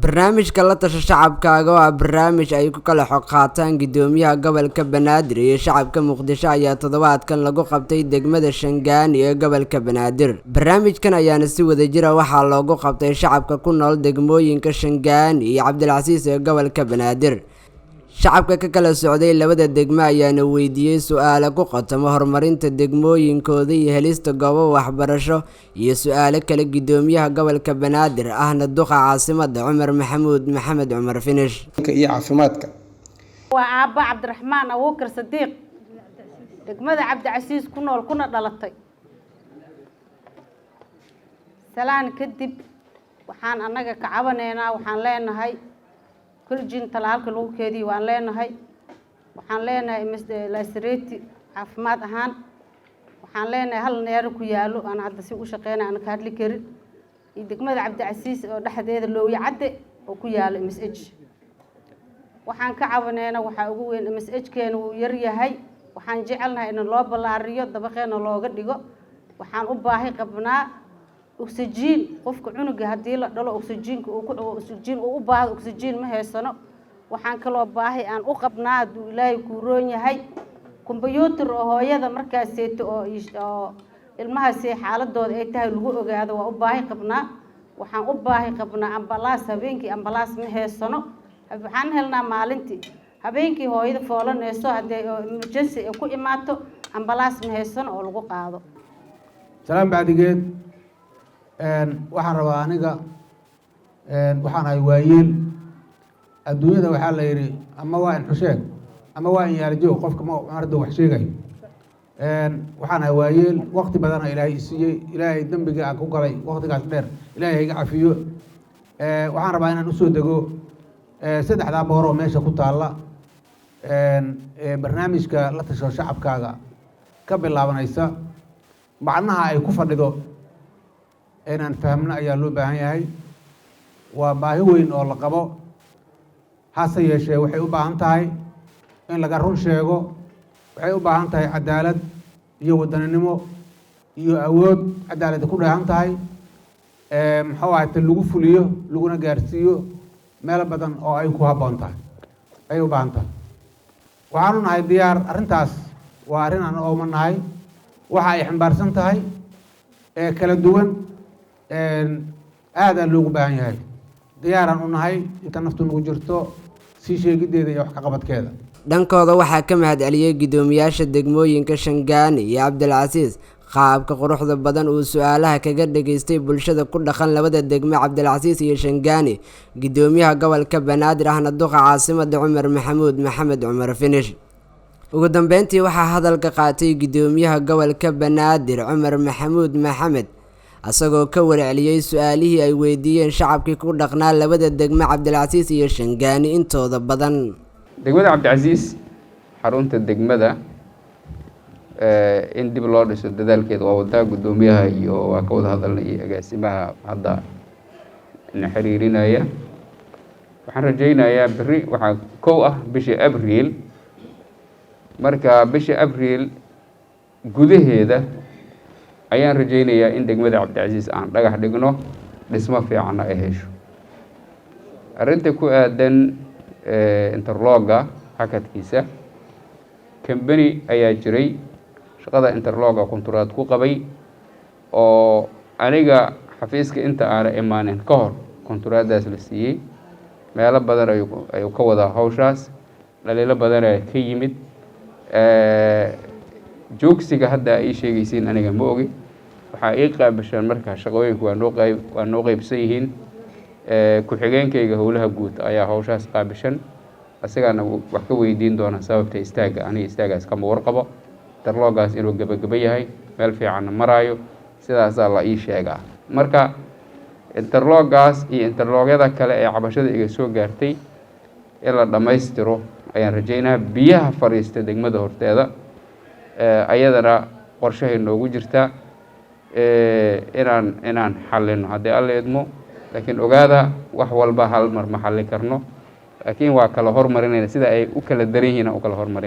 Barnaamijka La Tasha Shacabkaaga oo ah barnaamij ay ku kala xog qaataan guddoomiyaha gobolka Banaadir iyo shacabka Muqdisho ayaa toddobaadkan lagu qabtay degmada Shangaani ee gobolka Banaadir. Barnaamijkan ayaana si wadajir ah waxaa loogu qabtay shacabka ku nool degmooyinka Shangaani iyo Cabdilcasiis ee gobolka Banaadir. Shacabka ka kala socday labada degmo ayaana weydiiyey su'aalo ku qotoma horumarinta degmooyinkooda iyo helista goobo waxbarasho iyo su'aalo kale guddoomiyaha gobolka Banaadir ahna duqa caasimadda Cumar Maxamuud Maxamed Cumar Finish. Iyo caafimaadka. Waa aabba Cabdiraxmaan Abuukar Sadiiq, degmada Cabdicasiis ku nool kuna dhalatay. Salaan kadib, waxaan annaga ka cabanaynaa, waxaan leenahay kuljin talaalka lagu keediyo waan leenahay, waxaan leenahay lasareti caafimaad ahaan, waxaan leenahay hal neero ku yaalo aan hadda si u shaqeynay aan ka hadli karin, iyo degmada Cabdicasiis oo dhexdeeda Loowi Cadde oo ku yaalo MSH. Waxaan ka cabanayna waxaa ugu weyn MSH keena wuu yar yahay. Waxaan jecelnahay in loo ballaariyo, dabaqeena looga dhigo. Waxaan u baahi qabnaa oxygen. Qofka cunuga haddii la dhalo, oxygenka uu ku oxygen uu u baahdo, oxygen ma haysano. Waxaan kaloo baahi aan u qabnaa, hadduu Ilaahay kuu roon yahay, kombyuutar oo hooyada markaas seeto oo ilmahaasi xaaladooda ay tahay lagu ogaado waa u baahi qabnaa. Waxaan u baahi qabnaa ambalaas. Habeenkii ambalaas ma haysano, waxaan helnaa maalintii. Habeenkii hooyada foolanayso haddii emergency ay ku imaato, ambalaas ma haysano oo lagu qaado. Salaan bacdigeed, waxaan rabaa, aniga waxaan ahay waayeel. Adduunyada waxaa la yidhi ama waa in xusheeg ama waa in yaalajoog. Qofka ma marada wax sheegayo. Waxaan ahay waayeel, wakti badana Ilaahay isiiyey. Ilaahay dembiga aan ku galay waktigaas dheer Ilaahay iga cafiyo. Waxaan rabaa inaan usoo dego saddexdaa boor oo meesha ku taalla barnaamijka La Tasho Shacabkaaga ka bilaabanaysa. Macnaha ay ku fadhido inaan fahmno ayaa loo baahan yahay. Waa baahi weyn oo la qabo, hase yeeshee waxay u baahan tahay in laga run sheego. Waxay u baahan tahay cadaalad iyo wadaninimo iyo awood cadaaladi ku dheehan tahay, muxuu ahay, ta lagu fuliyo laguna gaarsiiyo meelo badan oo ay ku habboon tahay ayay u baahan tahay. Waxaanu nahay diyaar. Arrintaas waa arrin aan ooma nahay waxa ay xambaarsan tahay ee kala duwan, aadaa loogu baahan yahay. Diyaaraan u nahay inta naftu nagu jirto sii sheegiddeeda iyo wax ka qabadkeeda. Dhankooda waxaa ka mahad celiyey guddoomiyaasha degmooyinka Shangaani iyo Cabdilcasiis qaabka quruxda badan uu su-aalaha kaga dhageystay bulshada ku dhaqan labada degmo, Cabdilcasiis iyo Shangaani, guddoomiyaha gobolka Banaadir ahna duqa caasimadda Cumar Maxamuud Maxamed Cumar Finish. Ugu dambeyntii waxaa hadalka qaatay guddoomiyaha gobolka Banaadir Cumar Maxamuud Maxamed, isagoo ka warceliyey su-aalihii ay weydiiyeen shacabkii ku dhaqnaa labada degmo, Cabdilcasiis iyo Shangaani, intooda badan. Degmada Cabdicasiis, xarunta degmada in dib loo dhiso dadaalkeeda waa wadaa. Guddoomiyaha iyo waa ka wada hadalnay iyo agaasimaha hadda na xiriirinaya. Waxaan rajaynayaa berri waxaa 1 ah bishii Abriil. Marka bisha Abriil gudaheeda ayaan rajaynayaa in degmada Cabdicasiis aan dhagax dhigno, dhismo fiicanna ay hesho. Arrinta ku aadan interlocka hakadkiisa, company ayaa jiray shaqada interlocka contract ku qabay oo aniga xafiiska inta aana imaanin ka hor contractdaas la siiyey. Meelo badan ayuu ka wadaa hawshaas, dhaliilo badanaa ka yimid. Joogsiga hadda ay ii sheegaysiin aniga ma ogi. Waxaa ii qaabishaan marka shaqooyinku waa noo qeybsan yihiin. Ku-xigeenkayga howlaha guud ayaa hawshaas qaabishan, isagaana wax ka weydiin doona sababta istaagga. Aniga istaagaas kama warqabo. Interlockaas inuu gebagebo yahay, meel fiicanna maraayo, sidaasaa la ii sheegaa. Marka interlockaas iyo interlockyada kale ee cabashada iga soo gaartay in la dhammaystiro ayaan rajaynaa. Biyaha fadhiista degmada horteeda ayadana qorshahay noogu jirtaa inaan xallino haddii Alla idmo. Laakiin ogaada, wax walba hal mar ma xallin karno, laakiin waa kala hormarinayna. Sida ay u kala daran yihiin aan u kala hormarin.